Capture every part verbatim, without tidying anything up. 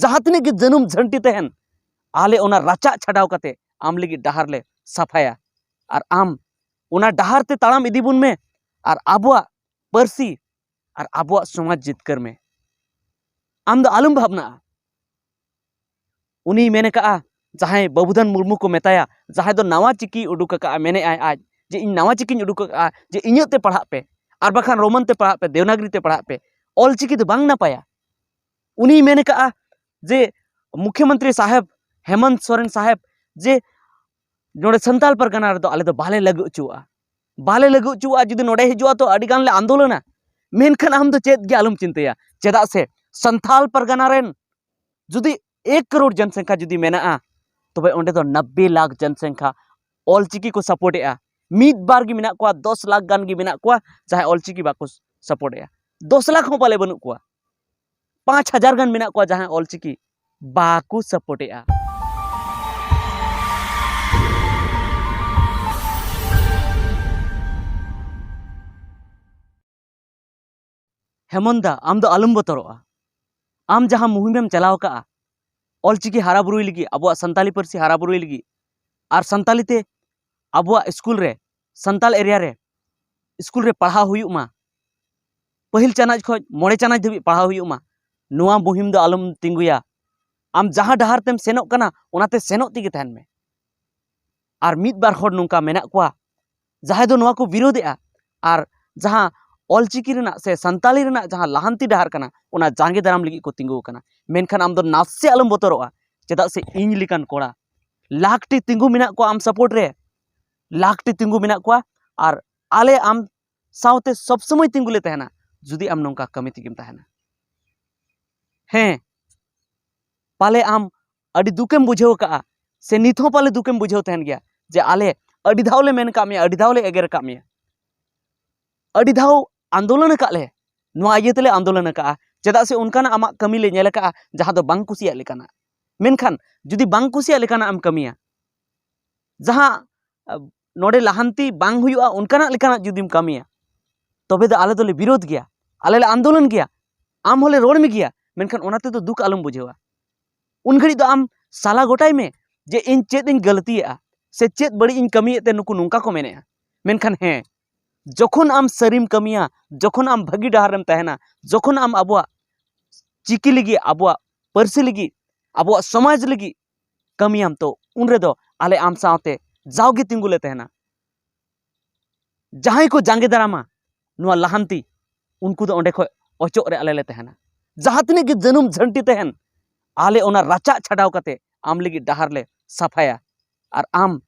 ᱡᱟᱦᱟᱸ ᱛᱤᱱᱟᱹᱜ ᱜᱮ ᱡᱟᱹᱱᱩᱢ ᱡᱷᱟᱹᱱᱴᱤ ᱛᱟᱦᱮᱱ, ᱟᱞᱮ ᱚᱱᱟ ᱨᱟᱪᱟᱜ ᱪᱷᱟᱰᱟᱣ ᱠᱟᱛᱮ ᱟᱢ ᱞᱟᱹᱜᱤᱫ ᱰᱟᱦᱟᱨ ᱞᱮ ᱥᱟᱯᱷᱟᱭᱟ᱾ ᱟᱨ ᱟᱢ ᱚᱱᱟ ᱰᱟᱦᱟᱨ ᱛᱮ ᱛᱟᱲᱟᱢ ᱤᱫᱤ ᱵᱚᱱ ᱢᱮ, ᱟᱨ ᱟᱵᱚᱣᱟᱜ ᱯᱟᱹᱨᱥᱤ ᱟᱨ ᱟᱵᱚᱣᱟᱜ ᱥᱚᱢᱟᱡᱽ ᱡᱤᱛᱠᱟᱹᱨ ᱢᱮ᱾ ᱟᱢ ᱫᱚ ᱟᱞᱚᱢ ᱵᱷᱟᱵᱽᱱᱟᱜᱼᱟ᱾ ᱩᱱᱤᱭ ᱢᱮᱱ ᱠᱟᱜᱼᱟ, ᱡᱟᱦᱟᱸᱭ ᱵᱟᱹᱵᱩᱫᱷᱚᱱ ᱢᱩᱨᱢᱩ ᱠᱚ ᱢᱮᱛᱟᱭᱟ, ᱡᱟᱦᱟᱸᱭ ᱫᱚ ᱱᱟᱣᱟ ᱪᱤᱠᱤ ᱩᱰᱩᱠ ᱟᱠᱟᱜᱼᱟ, ᱢᱮᱱᱮᱫᱼᱟᱭ ᱟᱡ ᱡᱮ ᱤᱧ ᱱᱟᱣᱟ ᱪᱤᱠᱤᱧ ᱩᱰᱩᱠ ᱟᱠᱟᱜᱼᱟ, ᱡᱮ ᱤᱧᱟᱹᱜ ᱛᱮ ᱯᱟᱲᱦᱟᱜ ᱯᱮ, ᱟᱨ ᱵᱟᱠᱷᱟᱱ ᱨᱳᱢᱟᱱ ᱛᱮ ᱯᱟᱲᱦᱟᱜ ᱯᱮ, ᱫᱮᱣᱱᱟᱜᱽᱨᱤ ᱛᱮ ᱯᱟᱲᱦᱟᱜ ᱯᱮ, ᱚᱞ ᱪᱤᱠᱤ ᱫᱚ ᱵᱟᱝ ᱱᱟᱯᱟᱭᱟ᱾ ᱩᱱᱤᱭ ᱢᱮᱱ ᱠᱟᱜᱼᱟ ᱡᱮ ᱢᱩᱠᱷᱭᱚᱢᱚᱱᱛᱨᱤ ᱥᱟᱦᱮᱵᱽ, ᱦᱮᱢᱚᱱᱛ ᱥᱚᱨᱮᱱ ᱥᱟᱦᱮᱵᱽ, ᱡᱮ ᱱᱚᱰᱮ ᱥᱟᱱᱛᱟᱲ ᱯᱟᱨᱜᱟᱱᱟ ᱨᱮᱫᱚ ᱟᱞᱮ ᱫᱚ ᱵᱟᱞᱮ ᱞᱟᱹᱜᱩ ᱦᱚᱪᱚᱣᱟᱜᱼᱟ, ᱵᱟᱞᱮ ᱞᱟᱹᱜᱩ ᱦᱚᱪᱚᱣᱟᱜᱼᱟ᱾ ᱡᱩᱫᱤ ᱱᱚᱰᱮ ᱦᱤᱡᱩᱜᱼᱟ ᱛᱚ ᱟᱹᱰᱤ ᱜᱟᱱ ᱞᱮ ᱟᱱᱫᱳᱞᱚᱱᱟ᱾ ᱢᱮᱱᱠᱷᱟᱱ ᱟᱢ ᱫᱚ ᱪᱮᱫ ᱜᱮ ᱟᱞᱚᱢ ᱪᱤᱱᱛᱟᱹᱭᱟ, ᱪᱮᱫᱟᱜ ᱥᱮ ᱥᱟᱱᱛᱟᱲ ᱯᱟᱨᱜᱟᱱᱟ ᱨᱮᱱ ᱡᱩᱫᱤ ᱮᱠ ᱠᱟᱨᱳᱲ ᱡᱚᱱᱥᱚᱝᱠᱷᱟ ᱡᱩᱫᱤ ᱢᱮᱱᱟᱜᱼᱟ, ᱛᱚᱵᱮ ᱚᱸᱰᱮ ᱫᱚ ᱱᱟᱵᱵᱮ ᱞᱟᱠᱷ ᱡᱚᱱᱥᱚᱝᱠᱷᱟ ᱚᱞᱪᱤᱠᱤ ᱠᱚ ᱥᱟᱯᱳᱨᱴ ᱮᱜᱼᱟ᱾ ᱢᱤᱫ ᱵᱟᱨ ᱜᱮ ᱢᱮᱱᱟᱜ ᱠᱚᱣᱟ, ᱫᱚᱥ ᱞᱟᱠᱷ ᱜᱟᱱ ᱜᱮ ᱢᱮᱱᱟᱜ ᱠᱚᱣᱟ ᱡᱟᱦᱟᱸᱭ ᱚᱞᱪᱤᱠᱤ ᱵᱟᱠᱚ ᱥᱟᱯᱳᱨᱴ ᱮᱜᱼᱟ᱾ ᱫᱚᱥ ᱞᱟᱠᱷ ᱦᱚᱸ ᱯᱟᱞᱮ ᱵᱟᱹᱱᱩᱜ ᱠᱚᱣᱟ, ᱯᱟᱸᱪ ᱦᱟᱡᱟᱨ ᱜᱟᱱ ᱢᱮᱱᱟᱜ ᱠᱚᱣᱟ ᱡᱟᱦᱟᱸᱭ ᱚᱞᱪᱤᱠᱤ ᱵᱟᱠᱚ ᱥᱟᱯᱳᱨᱴ ᱮᱜᱼᱟ᱾ ᱦᱮᱢᱚᱱ ᱫᱟ, ᱟᱢ ᱫᱚ ᱟᱞᱚᱢ ᱵᱚᱛᱚᱨᱚᱜᱼᱟ᱾ ᱟᱢ ᱡᱟᱦᱟᱸ ᱢᱩᱦᱤᱢᱮᱢ ᱪᱟᱞᱟᱣ ᱠᱟᱜᱼᱟ, ᱚᱞᱪᱤᱠᱤ ᱦᱟᱨᱟ ᱵᱩᱨᱩᱭ ᱞᱟᱹᱜᱤᱫ, ᱟᱵᱚᱣᱟᱜ ᱥᱟᱱᱛᱟᱞᱤ ᱯᱟᱹᱨᱥᱤ ᱦᱟᱨᱟ ᱵᱩᱨᱩᱭ ᱞᱟᱹᱜᱤᱫ, ᱟᱨ ᱥᱟᱱᱛᱟᱞᱤ ᱛᱮ ᱟᱵᱚᱣᱟᱜ ᱥᱠᱩᱞ ᱨᱮ, ᱥᱟᱱᱛᱟᱞ ᱮᱨᱤᱭᱟ ᱨᱮ ᱥᱠᱩᱞ ᱨᱮ ᱯᱟᱲᱦᱟᱣ ᱦᱩᱭᱩᱜ ᱢᱟ, ᱯᱟᱹᱦᱤᱞ ᱪᱟᱱᱟᱪ ᱠᱷᱚᱱ ᱢᱚᱬᱮ ᱪᱟᱱᱟᱪ ᱫᱷᱟᱹᱵᱤᱡ ᱯᱟᱲᱦᱟᱣ ᱦᱩᱭᱩᱜ ᱢᱟ, ᱱᱚᱣᱟ ᱢᱩᱦᱤᱢ ᱫᱚ ᱟᱞᱚᱢ ᱛᱤᱸᱜᱩᱭᱟ᱾ ᱟᱢ ᱡᱟᱦᱟᱸ ᱰᱟᱦᱟᱨ ᱛᱮᱢ ᱥᱮᱱᱚᱜ ᱠᱟᱱᱟ, ᱚᱱᱟᱛᱮ ᱥᱮᱱᱚᱜ ᱛᱮᱜᱮ ᱛᱟᱦᱮᱱ ᱢᱮ᱾ ᱟᱨ ᱢᱤᱫ ᱵᱟᱨ ᱦᱚᱲ ᱱᱚᱝᱠᱟ ᱢᱮᱱᱟᱜ ᱠᱚᱣᱟ, ᱡᱟᱦᱟᱸᱭ ᱫᱚ ᱱᱚᱣᱟ ᱠᱚ ᱵᱤᱨᱳᱫᱷᱮᱜᱼᱟ, ᱟᱨ ᱡᱟᱦᱟᱸ ᱚᱞᱪᱤᱠᱤ ᱨᱮᱱᱟᱜ ᱥᱮ ᱥᱟᱱᱛᱟᱞᱤ ᱨᱮᱱᱟᱜ ᱡᱟᱦᱟᱸ ᱞᱟᱦᱟᱱᱛᱤ ᱰᱟᱦᱟᱨ ᱠᱟᱱᱟ, ᱚᱱᱟ ᱡᱟᱸᱜᱮ ᱫᱟᱨᱟᱢ ᱞᱟᱹᱜᱤᱫ ᱠᱚ ᱛᱤᱸᱜᱩ ᱟᱠᱟᱱᱟ᱾ ᱢᱮᱱᱠᱷᱟᱱ ᱟᱢ ᱫᱚ ᱱᱟᱥᱮ ᱟᱞᱚᱢ ᱵᱚᱛᱚᱨᱚᱜᱼᱟ, ᱪᱮᱫᱟᱜ ᱥᱮ ᱤᱧ ᱞᱮᱠᱟᱱ ᱠᱚᱲᱟ ᱞᱟᱠᱷ ᱴᱤ ᱛᱤᱸᱜᱩ ᱢᱮᱱᱟᱜ ᱠᱚᱣᱟ ᱟᱢ ᱥᱟᱯᱳᱨᱴ ᱨᱮ, ᱞᱟᱠᱷ ᱴᱤ ᱛᱤᱸᱜᱩ ᱢᱮᱱᱟᱜ ᱠᱚᱣᱟ, ᱟᱨ ᱟᱞᱮ ᱟᱢ ᱥᱟᱶᱛᱮ ᱥᱚᱵ ᱥᱚᱢᱚᱭ ᱛᱤᱸᱜᱩ ᱞᱮ ᱛᱟᱦᱮᱱᱟ, ᱡᱩᱫᱤ ᱟᱢ ᱱᱚᱝᱠᱟ ᱠᱟᱹᱢᱤ ᱛᱮᱜᱮᱢ ᱛᱟᱦᱮᱱᱟ᱾ ᱦᱮᱸ, ᱯᱟᱞᱮ ᱟᱢ ᱟᱹᱰᱤ ᱫᱩᱠᱮᱢ ᱵᱩᱡᱷᱟᱹᱣ ᱠᱟᱜᱼᱟ, ᱥᱮ ᱱᱤᱛ ᱦᱚᱸ ᱯᱟᱞᱮ ᱫᱩᱠᱮᱢ ᱵᱩᱡᱷᱟᱹᱣ ᱛᱟᱦᱮᱱ ᱜᱮᱭᱟ ᱡᱮ ᱟᱞᱮ ᱟᱹᱰᱤ ᱫᱷᱟᱣ ᱞᱮ ᱢᱮᱱ ᱠᱟᱜ ᱢᱮᱭᱟ, ᱟᱹᱰᱤ ᱫᱷᱟᱣ ᱞᱮ ᱮᱜᱮᱨ ᱠᱟᱜ ᱢᱮᱭᱟ, ᱟᱹᱰᱤ ᱫᱷᱟᱣ ᱟᱱᱫᱳᱞᱚᱱ ᱟᱠᱟᱫ ᱞᱮ, ᱱᱚᱣᱟ ᱤᱭᱟᱹ ᱛᱮᱞᱮ ᱟᱱᱫᱳᱞᱚᱱ ᱟᱠᱟᱜᱼᱟ, ᱪᱮᱫᱟᱜ ᱥᱮ ᱚᱱᱠᱟᱱᱟᱜ ᱟᱢᱟᱜ ᱠᱟᱹᱢᱤ ᱞᱮ ᱧᱮᱞ ᱟᱠᱟᱜᱼᱟ ᱡᱟᱦᱟᱸ ᱫᱚ ᱵᱟᱝ ᱠᱩᱥᱤᱭᱟᱜ ᱞᱮᱠᱟᱱᱟᱜ᱾ ᱢᱮᱱᱠᱷᱟᱱ ᱡᱩᱫᱤ ᱵᱟᱝ ᱠᱩᱥᱤᱭᱟᱜ ᱞᱮᱠᱟᱱᱟᱜ ᱮᱢ ᱠᱟᱹᱢᱤᱭᱟ, ᱡᱟᱦᱟᱸ, ᱟ, ᱱᱚᱰᱮ ᱞᱟᱦᱟᱱᱛᱤ ᱵᱟᱝ ᱦᱩᱭᱩᱜᱼᱟ, ᱚᱱᱠᱟᱱᱟᱜ ᱞᱮᱠᱟᱱᱟᱜ ᱡᱩᱫᱤᱢ ᱠᱟᱹᱢᱤᱭᱟ, ᱛᱚᱵᱮ ᱫᱚ ᱟᱞᱮ ᱫᱚᱞᱮ ᱵᱤᱨᱳᱫᱷ ᱜᱮᱭᱟ, ᱟᱞᱮ ᱞᱮ ᱟᱱᱫᱳᱞᱚᱱ ᱜᱮᱭᱟ, ᱟᱢ ᱦᱚᱸᱞᱮ ᱨᱚᱲ ᱢᱮ ᱜᱮᱭᱟ᱾ ᱢᱮᱱᱠᱷᱟᱱ ᱚᱱᱟ ᱛᱮᱫᱚ ᱫᱩᱠ ᱟᱞᱚᱢ ᱵᱩᱡᱷᱟᱹᱣᱟ᱾ ᱩᱱ ᱜᱷᱟᱹᱲᱤᱡ ᱫᱚ ᱟᱢ ᱥᱟᱞᱟ ᱜᱚᱴᱟᱭ ᱢᱮ ᱡᱮ ᱤᱧ ᱪᱮᱫ ᱤᱧ ᱜᱟᱹᱞᱛᱤᱭᱮᱫᱼᱟ ᱥᱮ ᱪᱮᱫ ᱵᱟᱹᱲᱤᱡ ᱤᱧ ᱠᱟᱹᱢᱤᱭᱮᱫ ᱛᱮ ᱱᱩᱠᱩ ᱱᱚᱝᱠᱟ ᱠᱚ ᱢᱮᱱᱮᱫᱼᱟ᱾ ᱢᱮᱱᱠᱷᱟᱱ ᱦᱮᱸ, ᱡᱚᱠᱷᱚᱱ ᱟᱢ ᱥᱟᱹᱨᱤᱢ ᱠᱟᱹᱢᱤᱭᱟ, ᱡᱚᱠᱷᱚᱱ ᱟᱢ ᱵᱷᱟᱹᱜᱤ ᱰᱟᱦᱟᱨ ᱨᱮᱢ ᱛᱟᱦᱮᱱᱟ, ᱡᱚᱠᱷᱚᱱ ᱟᱢ ᱟᱵᱚᱣᱟᱜ ᱪᱤᱠᱤ ᱞᱟᱹᱜᱤᱫ, ᱟᱵᱚᱣᱟᱜ ᱯᱟᱹᱨᱥᱤ ᱞᱟᱹᱜᱤᱫ, ᱟᱵᱚᱣᱟᱜ ᱥᱚᱢᱟᱡᱽ ᱞᱟᱹᱜᱤᱫ ᱠᱟᱹᱢᱤᱭᱟᱢ, ᱛᱚ ᱩᱱ ᱨᱮᱫᱚ ᱟᱞᱮ ᱟᱢ ᱥᱟᱶᱛᱮ ᱡᱟᱣᱜᱮ ᱛᱤᱸᱜᱩ ᱞᱮ ᱛᱟᱦᱮᱱᱟ᱾ ᱡᱟᱦᱟᱸᱭ ᱠᱚ ᱡᱟᱸᱜᱮ ᱫᱟᱨᱟᱢᱟ ᱱᱚᱣᱟ ᱞᱟᱦᱟᱱᱛᱤ, ᱩᱱᱠᱩ ᱫᱚ ᱚᱸᱰᱮ ᱠᱷᱚᱱ ᱚᱪᱚᱜ ᱨᱮ ᱟᱞᱮ ᱞᱮ ᱛᱟᱦᱮᱱᱟ᱾ ᱡᱟᱦᱟᱸ ᱛᱤᱱᱟᱹᱜ ᱜᱮ ᱡᱟᱹᱱᱩᱢ ᱡᱷᱟᱹᱱᱴᱤ ᱛᱟᱦᱮᱱ, ᱟᱞᱮ ᱚᱱᱟ ᱨᱟᱪᱟᱜ ᱪᱷᱟᱰᱟᱣ ᱠᱟᱛᱮ ᱟᱢ ᱞᱟᱹᱜᱤᱫ ᱰᱟᱦᱟᱨ ᱞᱮ ᱥᱟᱯᱷᱟᱭᱟ᱾ ᱟᱨ ᱟᱢ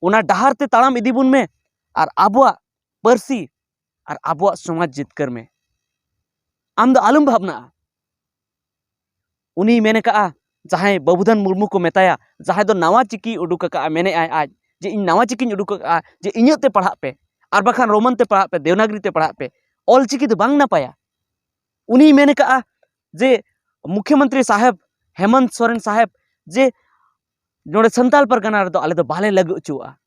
ᱚᱱᱟ ᱰᱟᱦᱟᱨ ᱛᱮ ᱛᱟᱲᱟᱢ ᱤᱫᱤ ᱵᱚᱱ ᱢᱮ, ᱟᱨ ᱟᱵᱚᱣᱟᱜ ᱯᱟᱹᱨᱥᱤ ᱟᱨ ᱟᱵᱚᱣᱟᱜ ᱥᱚᱢᱟᱡᱽ ᱡᱤᱛᱠᱟᱹᱨ ᱢᱮ᱾ ᱟᱢ ᱫᱚ ᱟᱞᱚᱢ ᱵᱷᱟᱵᱽᱱᱟᱜᱼᱟ᱾ ᱩᱱᱤᱭ ᱢᱮᱱ ᱟᱠᱟᱫᱼᱟ, ᱡᱟᱦᱟᱸᱭ ᱵᱟᱹᱵᱩᱫᱷᱟᱱ ᱢᱩᱨᱢᱩ ᱠᱚ ᱢᱮᱛᱟᱭᱟ, ᱡᱟᱦᱟᱸᱭ ᱫᱚ ᱱᱟᱣᱟ ᱪᱤᱠᱤ ᱩᱰᱩᱠ ᱟᱠᱟᱫᱼᱟ, ᱢᱮᱱᱮᱫᱼᱟᱭ ᱟᱡ ᱡᱮ ᱤᱧ ᱱᱟᱣᱟ ᱪᱤᱠᱤᱧ ᱩᱰᱩᱠ ᱟᱠᱟᱫᱼᱟ, ᱡᱮ ᱤᱧᱟᱹᱜ ᱛᱮ ᱯᱟᱲᱦᱟᱜ ᱯᱮ, ᱟᱨ ᱵᱟᱠᱷᱟᱱ ᱨᱳᱢᱟᱱ ᱛᱮ ᱯᱟᱲᱦᱟᱜ ᱯᱮ, ᱫᱮᱣᱱᱟᱜᱽᱨᱤ ᱛᱮ ᱯᱟᱲᱦᱟᱜ ᱯᱮ, ᱚᱞ ᱪᱤᱠᱤ ᱫᱚ ᱵᱟᱝ ᱱᱟᱯᱟᱭᱟ᱾ ᱩᱱᱤᱭ ᱢᱮᱱ ᱟᱠᱟᱫᱼᱟ ᱡᱮ ᱢᱩᱠᱷᱭᱚᱢᱚᱱᱛᱨᱤ ᱥᱟᱦᱮᱵᱽ, ᱦᱮᱢᱚᱱᱛ ᱥᱚᱨᱮᱱ ᱥᱟᱦᱮᱵᱽ, ᱡᱮ ᱱᱚᱰᱮ ᱥᱟᱱᱛᱟᱞ ᱯᱟᱨᱜᱟᱱᱟ ᱨᱮᱫᱚ ᱟᱞᱮ ᱫᱚ ᱵᱟᱞᱮ ᱞᱟᱹᱜᱩ ᱦᱚᱪᱚᱣᱟᱜᱼᱟ,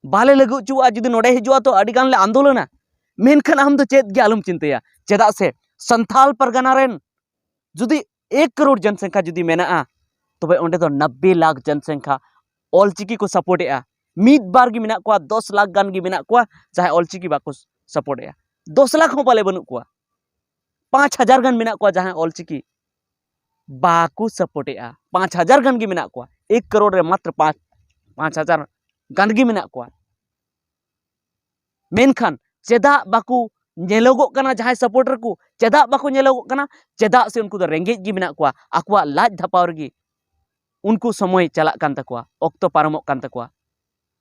ᱵᱟᱞᱮ ᱞᱟᱹᱜᱩ ᱦᱚᱪᱚᱣᱟᱜᱼᱟ᱾ ᱡᱩᱫᱤ ᱱᱚᱰᱮ ᱦᱤᱡᱩᱜᱼᱟ ᱛᱚ ᱟᱹᱰᱤ ᱜᱟᱱ ᱞᱮ ᱟᱱᱫᱳᱞᱚᱱᱟ᱾ ᱢᱮᱱᱠᱷᱟᱱ ᱟᱢ ᱫᱚ ᱪᱮᱫ ᱜᱮ ᱟᱞᱚᱢ ᱪᱤᱱᱛᱟᱹᱭᱟ, ᱪᱮᱫᱟᱜ ᱥᱮ ᱥᱟᱱᱛᱟᱞ ᱯᱟᱨᱜᱟᱱᱟ ᱨᱮᱱ ᱡᱩᱫᱤ ᱮᱠ ᱠᱟᱨᱳᱲ ᱡᱚᱱᱥᱚᱝᱠᱷᱟ ᱡᱩᱫᱤ ᱢᱮᱱᱟᱜᱼᱟ, ᱛᱚᱵᱮ ᱚᱸᱰᱮ ᱫᱚ ᱱᱟᱵᱵᱮ ᱞᱟᱠᱷ ᱡᱚᱱᱥᱚᱝᱠᱷᱟ ᱚᱞᱪᱤᱠᱤ ᱠᱚ ᱥᱟᱯᱳᱨᱴ ᱮᱜᱼᱟ᱾ ᱢᱤᱫ ᱵᱟᱨ ᱜᱮ ᱢᱮᱱᱟᱜ ᱠᱚᱣᱟ, ᱫᱚᱥ ᱞᱟᱠᱷ ᱜᱟᱱ ᱜᱮ ᱢᱮᱱᱟᱜ ᱠᱚᱣᱟ ᱡᱟᱦᱟᱸᱭ ᱚᱞᱪᱤᱠᱤ ᱵᱟᱠᱚ ᱥᱟᱯᱳᱨᱴ ᱮᱜᱼᱟ᱾ ᱫᱚᱥ ᱞᱟᱠᱷ ᱦᱚᱸ ᱯᱟᱞᱮ ᱵᱟᱹᱱᱩᱜ ᱠᱚᱣᱟ, ᱯᱟᱸᱪ ᱦᱟᱡᱟᱨ ᱜᱟᱱ ᱢᱮᱱᱟᱜ ᱠᱚᱣᱟ ᱡᱟᱦᱟᱸᱭ ᱚᱞᱪᱤᱠᱤ ᱵᱟᱠᱚ ᱥᱟᱯᱳᱨᱴ ᱮᱜᱼᱟ᱾ ᱯᱟᱸᱪ ᱦᱟᱡᱟᱨ ᱜᱟᱱ ᱜᱮ ᱢᱮᱱᱟᱜ ᱠᱚᱣᱟ, ᱮᱠ ᱠᱟᱨᱳᱲ ᱨᱮ ᱢᱟᱛᱨᱚ ᱯᱟᱸᱪ, ᱯᱟᱸᱪ ᱦᱟᱡᱟᱨ ᱜᱟᱱ ᱜᱮ ᱢᱮᱱᱟᱜ ᱠᱚᱣᱟ᱾ ᱢᱮᱱᱠᱷᱟᱱ ᱪᱮᱫᱟᱜ ᱵᱟᱠᱚ ᱧᱮᱞᱚᱜᱚᱜ ᱠᱟᱱᱟ ᱡᱟᱦᱟᱸᱭ ᱥᱟᱯᱳᱨᱴᱟᱨ ᱠᱚ? ᱪᱮᱫᱟᱜ ᱵᱟᱠᱚ ᱧᱮᱞᱚᱜᱚᱜ ᱠᱟᱱᱟ? ᱪᱮᱫᱟᱜ ᱥᱮ ᱩᱱᱠᱩ ᱫᱚ ᱨᱮᱸᱜᱮᱡ ᱜᱮ ᱢᱮᱱᱟᱜ ᱠᱚᱣᱟ, ᱟᱠᱚᱣᱟᱜ ᱞᱟᱡ ᱫᱷᱟᱯᱟᱣ ᱨᱮᱜᱮ ᱩᱱᱠᱩ ᱥᱚᱢᱚᱭ ᱪᱟᱞᱟᱜ ᱠᱟᱱ ᱛᱟᱠᱚᱣᱟ, ᱚᱠᱛᱚ ᱯᱟᱨᱚᱢᱚᱜ ᱠᱟᱱ ᱛᱟᱠᱚᱣᱟ᱾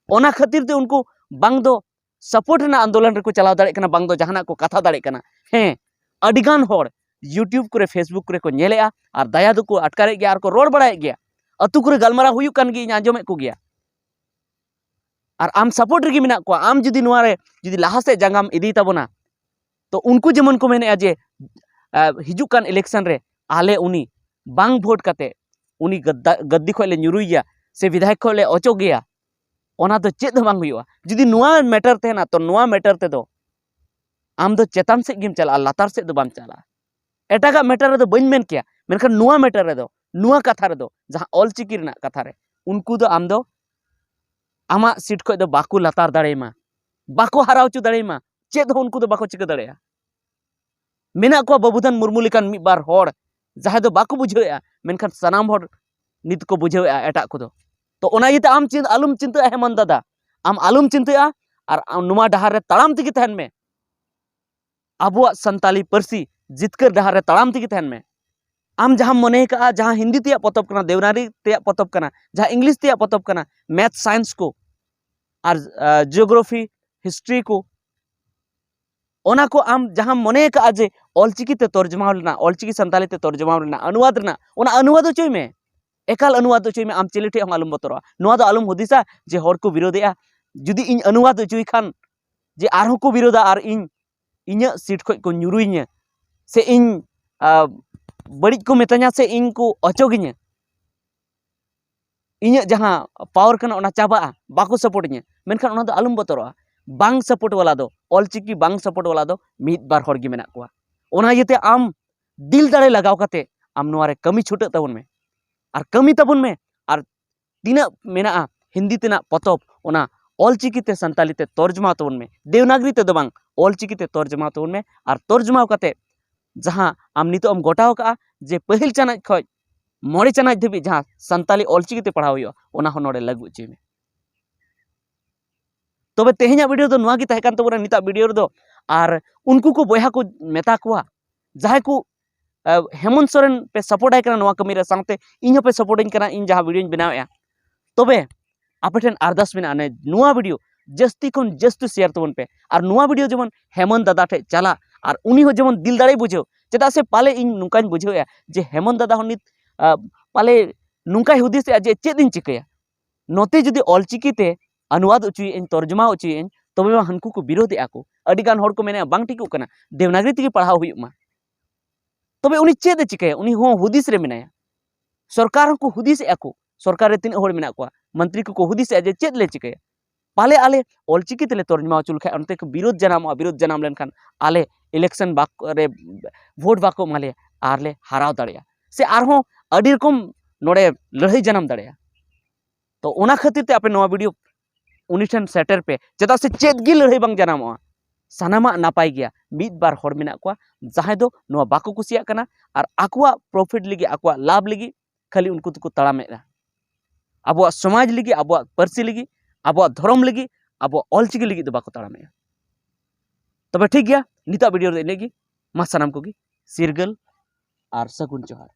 ᱚᱱᱟ ᱠᱷᱟᱹᱛᱤᱨ ᱛᱮ ᱩᱱᱠᱩ ᱵᱟᱝ ᱫᱚ ᱥᱟᱯᱳᱨᱴ ᱨᱮᱱᱟᱜ ᱟᱱᱫᱳᱞᱚᱱ ᱨᱮᱠᱚ ᱪᱟᱞᱟᱣ ᱫᱟᱲᱮᱭᱟᱜ ᱠᱟᱱᱟ, ᱵᱟᱝ ᱫᱚ ᱡᱟᱦᱟᱱᱟᱜ ᱠᱚ ᱠᱟᱛᱷᱟ ᱫᱟᱲᱮᱭᱟᱜ ᱠᱟᱱᱟ᱾ ᱦᱮᱸ, ᱟᱹᱰᱤᱜᱟᱱ ᱦᱚᱲ YouTube ᱠᱚᱨᱮ, Facebook ᱠᱚᱨᱮ ᱠᱚ ᱧᱮᱞᱮᱜᱼᱟ ᱟᱨ ᱫᱟᱭᱟ ᱫᱚᱠᱚ ᱟᱴᱠᱟᱨᱮᱫ ᱜᱮᱭᱟ ᱟᱨ ᱠᱚ ᱨᱚᱲ ᱵᱟᱲᱟᱭᱮᱫ ᱜᱮᱭᱟ᱾ ᱟᱹᱛᱩ ᱠᱚᱨᱮ ᱜᱟᱞᱢᱟᱨᱟᱣ ᱦᱩᱭᱩᱜ ᱠᱟᱱ ᱜᱮᱭᱟ, ᱤᱧ ᱟᱸᱡᱚᱢᱮᱫ ᱠᱚᱜᱮᱭᱟ᱾ ᱟᱨ ᱟᱢ ᱥᱟᱯᱳᱨᱴ ᱨᱮᱜᱮ ᱢᱮᱱᱟᱜ ᱠᱚᱣᱟ᱾ ᱟᱢ ᱡᱩᱫᱤ ᱱᱚᱣᱟ ᱨᱮ ᱡᱩᱫᱤ ᱞᱟᱦᱟ ᱥᱮᱫ ᱡᱟᱸᱜᱟᱢ ᱤᱫᱤ ᱛᱟᱵᱚᱱᱟ, ᱛᱚ ᱩᱱᱠᱩ ᱡᱮᱢᱚᱱ ᱠᱚ ᱢᱮᱱᱮᱫᱼᱟ ᱡᱮ, ᱟᱸ, ᱦᱤᱡᱩᱜ ᱠᱟᱱ ᱤᱞᱮᱠᱥᱚᱱ ᱨᱮ ᱟᱞᱮ ᱩᱱᱤ ᱵᱟᱝ ᱵᱷᱳᱴ ᱠᱟᱛᱮ ᱩᱱᱤ ᱜᱟᱫᱫᱟ-, ᱜᱟᱫᱽᱫᱤ ᱠᱷᱚᱱ ᱞᱮ ᱧᱩᱨᱩᱭᱮᱭᱟ ᱥᱮ ᱵᱤᱫᱷᱟᱭᱚᱠ ᱠᱷᱚᱱ ᱞᱮ ᱚᱪᱚᱜᱮᱭᱟ, ᱚᱱᱟ ᱫᱚ ᱪᱮᱫ ᱦᱚᱸ ᱵᱟᱝ ᱦᱩᱭᱩᱜᱼᱟ᱾ ᱡᱩᱫᱤ ᱱᱚᱣᱟ ᱢᱮᱴᱟᱨ ᱛᱟᱦᱮᱱᱟ, ᱛᱚ ᱱᱚᱣᱟ ᱢᱮᱴᱟᱨ ᱛᱮᱫᱚ ᱟᱢ ᱫᱚ ᱪᱮᱛᱟᱱ ᱥᱮᱫ ᱜᱮᱢ ᱪᱟᱞᱟᱜᱼᱟ, ᱞᱟᱛᱟᱨ ᱥᱮᱫ ᱫᱚ ᱵᱟᱢ ᱪᱟᱞᱟᱜᱼᱟ᱾ ᱮᱴᱟᱜᱟᱜ ᱢᱮᱴᱟᱨ ᱨᱮᱫᱚ ᱵᱟᱹᱧ ᱢᱮᱱ ᱠᱮᱭᱟ, ᱢᱮᱱᱠᱷᱟᱱ ᱱᱚᱣᱟ ᱢᱮᱴᱟᱨ ᱨᱮᱫᱚ ᱱᱚᱣᱟ ᱠᱟᱛᱷᱟ ᱨᱮᱫᱚ, ᱡᱟᱦᱟᱸ ᱚᱞᱪᱤᱠᱤ ᱨᱮᱱᱟᱜ ᱠᱟᱛᱷᱟ ᱨᱮ, ᱩᱱᱠᱩ ᱫᱚ ᱟᱢ ᱫᱚ ᱟᱢᱟᱜ ᱥᱤᱴ ᱠᱷᱚᱱ ᱫᱚ ᱵᱟᱠᱚ ᱞᱟᱛᱟᱨ ᱫᱟᱲᱮᱭᱟᱢᱟ, ᱵᱟᱠᱚ ᱦᱟᱨᱟᱣ ᱦᱚᱪᱚ ᱫᱟᱲᱮᱭᱟᱢᱟ, ᱪᱮᱫ ᱦᱚᱸ ᱩᱱᱠᱩ ᱫᱚ ᱵᱟᱠᱚ ᱪᱤᱠᱟᱹ ᱫᱟᱲᱮᱭᱟᱜᱼᱟ᱾ ᱢᱮᱱᱟᱜ ᱠᱚᱣᱟ ᱵᱟᱹᱵᱩᱫᱷᱟᱱ ᱢᱩᱨᱢᱩ ᱞᱮᱠᱟᱱ ᱢᱤᱫ ᱵᱟᱨ ᱦᱚᱲ, ᱡᱟᱦᱟᱸᱭ ᱫᱚ ᱵᱟᱠᱚ ᱵᱩᱡᱷᱟᱹᱣᱮᱫᱼᱟ, ᱢᱮᱱᱠᱷᱟᱱ ᱥᱟᱱᱟᱢ ᱦᱚᱲ ᱱᱤᱛ ᱠᱚ ᱵᱩᱡᱷᱟᱹᱣᱮᱫᱼᱟ ᱮᱴᱟᱜ ᱠᱚᱫᱚ᱾ ᱛᱚ ᱚᱱᱟ ᱤᱭᱟᱹᱛᱮ ᱟᱢ ᱪᱤᱱ-, ᱟᱞᱚᱢ ᱪᱤᱱᱛᱟᱹᱜᱼᱟ ᱦᱮᱢᱚᱱ ᱫᱟᱫᱟ, ᱟᱢ ᱟᱞᱚᱢ ᱪᱤᱱᱛᱟᱹᱜᱼᱟ, ᱟᱨ ᱟᱢ ᱱᱚᱣᱟ ᱰᱟᱦᱟᱨ ᱨᱮ ᱛᱟᱲᱟᱢ ᱛᱮᱜᱮ ᱛᱟᱦᱮᱱ ᱢᱮ᱾ ᱟᱵᱚᱣᱟᱜ ᱥᱟᱱᱛᱟᱞᱤ ᱯᱟᱹᱨᱥᱤ ᱡᱤᱛᱠᱟᱹᱨ ᱰᱟᱦᱟᱨ ᱨᱮ ᱛᱟᱲᱟᱢ ᱛᱮᱜᱮ ᱛᱟᱦᱮᱱ ᱢᱮ᱾ ᱟᱢ ᱡᱟᱦᱟᱸᱢ ᱢᱚᱱᱮ ᱟᱠᱟᱫᱼᱟ, ᱡᱟᱦᱟᱸ ᱦᱤᱱᱫᱤ ᱛᱮᱭᱟᱜ ᱯᱚᱛᱚᱵ ᱠᱟᱱᱟ, ᱫᱮᱣᱱᱟᱜᱚᱨᱤ ᱛᱮᱭᱟᱜ ᱯᱚᱛᱚᱵ ᱠᱟᱱᱟ, ᱡᱟᱦᱟᱸ ᱤᱝᱞᱤᱥ ᱛᱮᱭᱟᱜ ᱯᱚᱛᱚᱵ ᱠᱟᱱᱟ, ᱢᱮᱛᱷ, ᱥᱟᱭᱮᱱᱥ ᱠᱚ, ᱟᱨ, ᱟ, ᱡᱤᱭᱳᱜᱨᱟᱯᱷᱤ, ᱦᱤᱥᱴᱨᱤ ᱠᱚ, ᱚᱱᱟ ᱠᱚ ᱟᱢ ᱡᱟᱦᱟᱸᱢ ᱢᱚᱱᱮ ᱟᱠᱟᱫᱼᱟ ᱡᱮ ᱚᱞᱪᱤᱠᱤ ᱛᱮ ᱛᱚᱨᱡᱚᱢᱟ ᱨᱮᱱᱟᱜ, ᱚᱞᱪᱤᱠᱤ ᱥᱟᱱᱛᱟᱞᱤ ᱛᱮ ᱛᱚᱨᱡᱚᱢᱟ ᱨᱮᱱᱟᱜ, ᱚᱱᱩᱣᱟᱫ ᱨᱮᱱᱟᱜ, ᱚᱱᱟ ᱚᱱᱩᱣᱟᱫ ᱦᱚᱪᱚᱭ ᱢᱮ, ᱮᱠᱟᱞ ᱚᱱᱩᱣᱟᱫ ᱦᱚᱪᱚᱭ ᱢᱮ, ᱟᱢ ᱪᱤᱞᱤ ᱴᱷᱮᱡ ᱦᱚᱸ ᱟᱞᱚᱢ ᱵᱚᱛᱚᱨᱚᱜᱼᱟ᱾ ᱱᱚᱣᱟ ᱫᱚ ᱟᱞᱚᱢ ᱦᱩᱫᱤᱥᱟ ᱡᱮ ᱦᱚᱲ ᱠᱚ ᱵᱤᱨᱳᱫᱮᱜᱼᱟ, ᱡᱩᱫᱤ ᱤᱧ ᱚᱱᱩᱣᱟᱫ ᱦᱚᱪᱚᱭ ᱠᱷᱟᱱ ᱡᱮ ᱟᱨᱦᱚᱸ ᱠᱚ ᱵᱤᱨᱳᱫᱟ ᱟᱨ ᱤᱧ ᱤᱧᱟᱹᱜ ᱥᱤᱴ ᱠᱷᱚᱡ ᱠᱚ ᱧᱩᱨᱩᱭᱤᱧᱟᱹ, ᱥᱮ ᱤᱧ, ᱟ, ᱵᱟᱹᱲᱤᱡ ᱠᱚ ᱢᱤᱛᱟᱹᱧᱟ, ᱥᱮ ᱤᱧ ᱠᱚ ᱚᱪᱚᱜᱤᱧᱟᱹ, ᱤᱧᱟᱹᱜ ᱡᱟᱦᱟᱸ ᱯᱟᱣᱟᱨ ᱠᱟᱱᱟ ᱚᱱᱟ ᱪᱟᱵᱟᱜᱼᱟ, ᱵᱟᱠᱚ ᱥᱟᱯᱳᱨᱴ ᱤᱧᱟᱹ, ᱢᱮᱱᱠᱷᱟᱱ ᱚᱱᱟ ᱫᱚ ᱟᱞᱚᱢ ᱵᱚᱛᱚᱨᱚᱜᱼᱟ᱾ ᱵᱟᱝ ᱥᱟᱯᱳᱨᱴ ᱵᱟᱞᱟ ᱫᱚ, ᱚᱞᱪᱤᱠᱤ ᱵᱟᱝ ᱥᱟᱯᱳᱨᱴ ᱵᱟᱞᱟ ᱫᱚ ᱢᱤᱫ ᱵᱟᱨ ᱦᱚᱲ ᱜᱮ ᱢᱮᱱᱟᱜ ᱠᱚᱣᱟ᱾ ᱚᱱᱟ ᱤᱭᱟᱹᱛᱮ ᱟᱢ ᱫᱤᱞ ᱫᱟᱲᱮ ᱞᱟᱜᱟᱣ ᱠᱟᱛᱮ ᱟᱢ ᱱᱚᱣᱟ ᱨᱮ ᱠᱟᱹᱢᱤ ᱪᱷᱩᱴᱟᱹᱜ ᱛᱟᱵᱚᱱ ᱢᱮ, ᱟᱨ ᱠᱟᱹᱢᱤ ᱛᱟᱵᱚᱱ ᱢᱮ, ᱟᱨ ᱛᱤᱱᱟᱹᱜ ᱢᱮᱱᱟᱜᱼᱟ ᱦᱤᱱᱫᱤ ᱛᱮᱱᱟᱜ ᱯᱚᱛᱚᱵ, ᱚᱱᱟ ᱚᱞᱪᱤᱠᱤ ᱛᱮ ᱥᱟᱱᱛᱟᱞᱤ ᱛᱮ ᱛᱚᱨᱡᱚᱢᱟ ᱛᱟᱵᱚᱱ ᱢᱮ, ᱫᱮᱣᱱᱟᱜᱽᱨᱤ ᱛᱮᱫᱚ ᱵᱟᱝ, ᱚᱞᱪᱤᱠᱤ ᱛᱮ ᱛᱚᱨᱡᱚᱢᱟ ᱛᱟᱵᱚᱱ ᱢᱮ᱾ ᱟᱨ ᱛᱚᱨᱡᱚᱢᱟ ᱠᱟᱛᱮ ᱡᱟᱦᱟᱸ ᱟᱢ ᱱᱤᱛᱚᱜ ᱮᱢ ᱜᱚᱴᱟᱣ ᱠᱟᱜᱼᱟ ᱡᱮ ᱯᱟᱹᱦᱤᱞ ᱪᱟᱱᱟᱪ ᱠᱷᱚᱡ ᱢᱚᱬᱮ ᱪᱟᱱᱟᱪ ᱫᱷᱟᱹᱵᱤᱡ ᱡᱟᱦᱟᱸ ᱥᱟᱱᱛᱟᱞᱤ ᱚᱞᱪᱤᱠᱤ ᱛᱮ ᱯᱟᱲᱦᱟᱣ ᱦᱩᱭᱩᱜᱼᱟ, ᱚᱱᱟ ᱦᱚᱸ ᱱᱚᱰᱮ ᱞᱟᱹᱜᱩ ᱦᱚᱪᱚᱭ ᱢᱮ᱾ ᱛᱚᱵᱮ ᱛᱮᱦᱮᱧᱟᱜ ᱵᱷᱤᱰᱤᱭᱳ ᱫᱚ ᱱᱚᱣᱟ ᱜᱮ ᱛᱟᱦᱮᱸ ᱠᱟᱱ ᱛᱟᱵᱚᱱᱟ ᱱᱤᱛᱟᱜ ᱵᱷᱤᱰᱤᱭᱳ ᱨᱮᱫᱚ᱾ ᱟᱨ ᱩᱱᱠᱩ ᱠᱚ ᱵᱚᱭᱦᱟ ᱠᱚ ᱢᱮᱛᱟ ᱠᱚᱣᱟ, ᱡᱟᱦᱟᱸᱭ ᱠᱚ, ᱟ, ᱦᱮᱢᱚᱱᱛ ᱥᱚᱨᱮᱱ ᱯᱮ ᱥᱟᱯᱳᱨᱴ ᱟᱭ ᱠᱟᱱᱟ ᱱᱚᱣᱟ ᱠᱟᱹᱢᱤ ᱨᱮ, ᱥᱟᱶᱛᱮ ᱤᱧ ᱦᱚᱸᱯᱮ ᱥᱟᱯᱳᱨᱴ ᱟᱹᱧ ᱠᱟᱱᱟ ᱤᱧ ᱡᱟᱦᱟᱸ ᱵᱷᱤᱰᱤᱭᱳᱧ ᱵᱮᱱᱟᱣᱮᱫᱼᱟ, ᱛᱚᱵᱮ ᱟᱯᱮ ᱴᱷᱮᱱ ᱟᱨᱫᱟᱥ ᱢᱮᱱᱟᱜᱼᱟ, ᱱᱚᱣᱟ ᱵᱷᱤᱰᱤᱭᱳ ᱡᱟᱹᱥᱛᱤ ᱠᱷᱚᱱ ᱡᱟᱹᱥᱛᱤ ᱥᱮᱭᱟᱨ ᱛᱟᱵᱚᱱ ᱯᱮ᱾ ᱟᱨ ᱱᱚᱣᱟ ᱵᱷᱤᱰᱤᱭᱳ ᱡᱮᱢᱚᱱ ᱦᱮᱢᱚᱱᱛ ᱫᱟᱫᱟ ᱴᱷᱮᱡ ᱪᱟᱞᱟᱜ, ᱟᱨ ᱩᱱᱤ ᱦᱚᱸ ᱡᱮᱢᱚᱱ ᱫᱤᱞ ᱫᱟᱲᱮᱭ ᱵᱩᱡᱷᱟᱹᱣ᱾ ᱪᱮᱫᱟᱜ ᱥᱮ ᱯᱟᱞᱮ ᱤᱧ ᱱᱚᱝᱠᱟᱧ ᱵᱩᱡᱷᱟᱹᱣᱮᱫᱼᱟ ᱡᱮ ᱦᱮᱢᱚᱱᱛ ᱫᱟᱫᱟ ᱦᱚᱸ ᱱᱤᱛ, ᱟ, ᱯᱟᱞᱮ ᱱᱚᱝᱠᱟᱭ ᱦᱩᱫᱤᱥᱮᱜᱼᱟ ᱡᱮ ᱪᱮᱫ ᱤᱧ ᱪᱤᱠᱟᱹᱭᱟ? ᱱᱚᱛᱮ ᱡᱩᱫᱤ ᱚᱞᱪᱤᱠᱤ ᱛᱮ ᱚᱱᱩᱣᱟᱫ ᱦᱚᱪᱚᱭᱮᱫ ᱟᱹᱧ, ᱛᱚᱨᱡᱚᱢᱟ ᱦᱚᱪᱚᱭᱮᱫ ᱟᱹᱧ, ᱛᱚᱵᱮ ᱢᱟ ᱦᱟᱹᱱᱠᱩ ᱠᱚ ᱵᱤᱨᱳᱫᱮᱜᱼᱟ ᱠᱚ᱾ ᱟᱹᱰᱤ ᱜᱟᱱ ᱦᱚᱲ ᱠᱚ ᱢᱮᱱᱮᱫᱼᱟ ᱵᱟᱝ ᱴᱷᱤᱠᱚᱜ ᱠᱟᱱᱟ, ᱫᱮᱣᱱᱟᱜᱽᱨᱤ ᱛᱮᱜᱮ ᱯᱟᱲᱦᱟᱣ ᱦᱩᱭᱩᱜ ᱢᱟ᱾ ᱛᱚᱵᱮ ᱩᱱᱤ ᱪᱮᱫ ᱮ ᱪᱤᱠᱟᱹᱭᱟ? ᱩᱱᱤ ᱦᱚᱸ ᱦᱩᱫᱤᱥ ᱨᱮ ᱢᱮᱱᱟᱭᱟ᱾ ᱥᱚᱨᱠᱟᱨ ᱦᱚᱸᱠᱚ ᱦᱩᱫᱤᱥᱮᱜᱼᱟ ᱠᱚ, ᱥᱚᱨᱠᱟᱨ ᱨᱮ ᱛᱤᱱᱟᱹᱜ ᱦᱚᱲ ᱢᱮᱱᱟᱜ ᱠᱚᱣᱟ, ᱢᱚᱱᱛᱨᱤ ᱠᱚᱠᱚ ᱦᱩᱫᱤᱥᱮᱜᱼᱟ ᱡᱮ ᱪᱮᱫ ᱞᱮ ᱪᱤᱠᱟᱹᱭᱟ? ᱯᱟᱞᱮ ᱟᱞᱮ ᱚᱞᱪᱤᱠᱤ ᱛᱮᱞᱮ ᱛᱚᱨᱡᱚᱢᱟ ᱦᱚᱪᱚ ᱞᱮᱠᱷᱟᱡ ᱚᱱᱛᱮ ᱠᱚ ᱵᱤᱨᱳᱫ ᱡᱟᱱᱟᱢᱚᱜᱼᱟ, ᱵᱤᱨᱳᱫ ᱡᱟᱱᱟᱢ ᱞᱮᱱᱠᱷᱟᱱ ᱟᱞᱮ ᱤᱞᱮᱠᱥᱚᱱ ᱵᱟᱠᱚ ᱨᱮ ᱵᱷᱳᱴ ᱵᱟᱠᱚ ᱮᱢᱟ ᱞᱮᱭᱟ ᱟᱨ ᱞᱮ ᱦᱟᱨᱟᱣ ᱫᱟᱲᱮᱭᱟᱜᱼᱟ᱾ ᱥᱮ ᱟᱨᱦᱚᱸ ᱟᱹᱰᱤ ᱨᱚᱠᱚᱢ ᱱᱚᱰᱮ ᱞᱟᱹᱲᱦᱟᱹᱭ ᱡᱟᱱᱟᱢ ᱫᱟᱲᱮᱭᱟᱜᱼᱟ᱾ ᱛᱚ ᱚᱱᱟ ᱠᱷᱟᱹᱛᱤᱨ ᱛᱮ ᱟᱯᱮ ᱱᱚᱣᱟ ᱵᱷᱤᱰᱤᱭᱳ ᱩᱱᱤ ᱴᱷᱮᱱ ᱥᱮᱴᱮᱨ ᱯᱮ, ᱪᱮᱫᱟᱜ ᱥᱮ ᱪᱮᱫ ᱜᱮ ᱞᱟᱹᱲᱦᱟᱹᱭ ᱵᱟᱝ ᱡᱟᱱᱟᱢᱚᱜᱼᱟ, ᱥᱟᱱᱟᱢᱟᱜ ᱱᱟᱯᱟᱭ ᱜᱮᱭᱟ᱾ ᱢᱤᱫ ᱵᱟᱨ ᱦᱚᱲ ᱢᱮᱱᱟᱜ ᱠᱚᱣᱟ ᱡᱟᱦᱟᱸᱭ ᱫᱚ ᱱᱚᱣᱟ ᱵᱟᱠᱚ ᱠᱩᱥᱤᱭᱟᱜ ᱠᱟᱱᱟ ᱟᱨ ᱟᱠᱚᱣᱟᱜ ᱯᱨᱚᱯᱷᱤᱴ ᱞᱟᱹᱜᱤᱫ, ᱟᱠᱚᱣᱟᱜ ᱞᱟᱵᱷ ᱞᱟᱹᱜᱤᱫ ᱠᱷᱟᱹᱞᱤ ᱩᱱᱠᱩ ᱫᱚᱠᱚ ᱛᱟᱲᱟᱢᱮᱫᱼᱟ᱾ ᱟᱵᱚᱣᱟᱜ ᱥᱚᱢᱟᱡᱽ ᱞᱟᱹᱜᱤᱫ, ᱟᱵᱚᱣᱟᱜ ᱯᱟᱹᱨᱥᱤ ᱞᱟᱹᱜᱤᱫ, ᱟᱵᱚᱣᱟᱜ ᱫᱷᱚᱨᱚᱢ ᱞᱟᱹᱜᱤᱫ, ᱟᱵᱚᱣᱟᱜ ᱚᱞᱪᱤᱠᱤ ᱞᱟᱹᱜᱤᱫ ᱫᱚ ᱵᱟᱠᱚ ᱛᱟᱲᱟᱢᱮᱫᱼᱟ᱾ ᱛᱚᱵᱮ ᱴᱷᱤᱠ ᱜᱮᱭᱟ, ᱱᱤᱛᱚᱜ ᱵᱷᱤᱰᱤᱭᱳ ᱨᱮ ᱤᱱᱟᱹᱜ ᱜᱮ᱾ ᱢᱟ ᱥᱟᱱᱟᱢ ᱠᱚᱜᱮ ᱥᱤᱨᱜᱟᱹᱞ ᱟᱨ ᱥᱟᱹᱜᱩᱱ ᱡᱚᱦᱟᱨ᱾